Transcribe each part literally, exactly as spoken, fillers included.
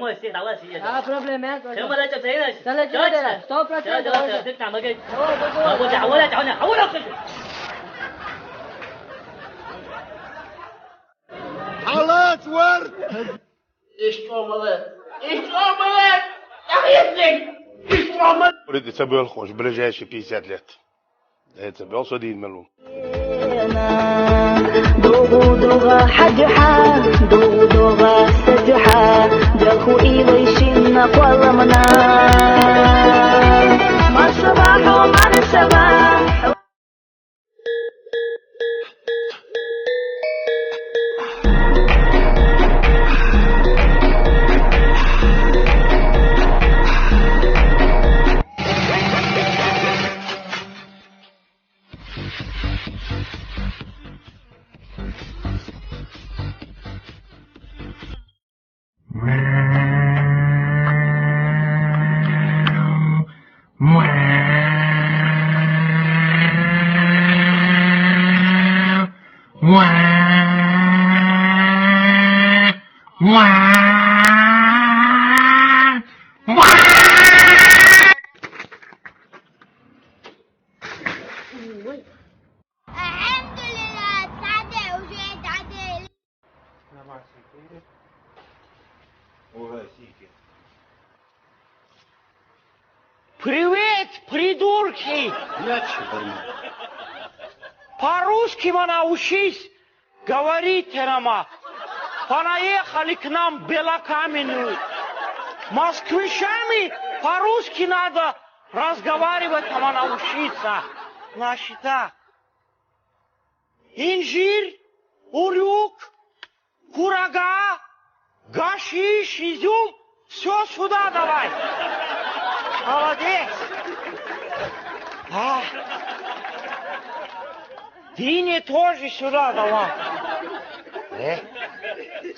全部是，打过来十一个。啊，problem没关系。全部来就这样。再来就这样，sто procent。这个，这个，这个，这个，这个，这个，我讲，我来讲讲，我来说。Аллах акбар! Ишкъомала! Ишкъомала! Яхъясник! Ишкъомала! Урид ица бёл хош, ближайшие пятьдесят лет. Эца бёл со дийна мел ву. Дугу-дуга хьадуьхьа, дугу-дуга са дуьхьа, деху илай шинна кхолламна. Маршава хьо, маршава! الحمد لله، تعدي وجاي تعدي. Привет, придурки! По-русски мана учись, говорите нама. Понаехали к нам в Белокаменную. Москвичами по-русски надо разговаривать, а мана учиться. Значит так. Инжир, урюк, курага, гашиш, изюм, всё сюда давай. Молодец. А. Дыни тоже сюда давай. Э?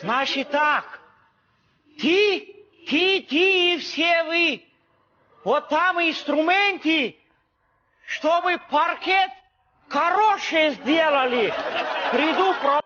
Значит так. Ты, ты, ты и все вы. Вот там инструменты, чтобы паркет хороший сделали. Приду про-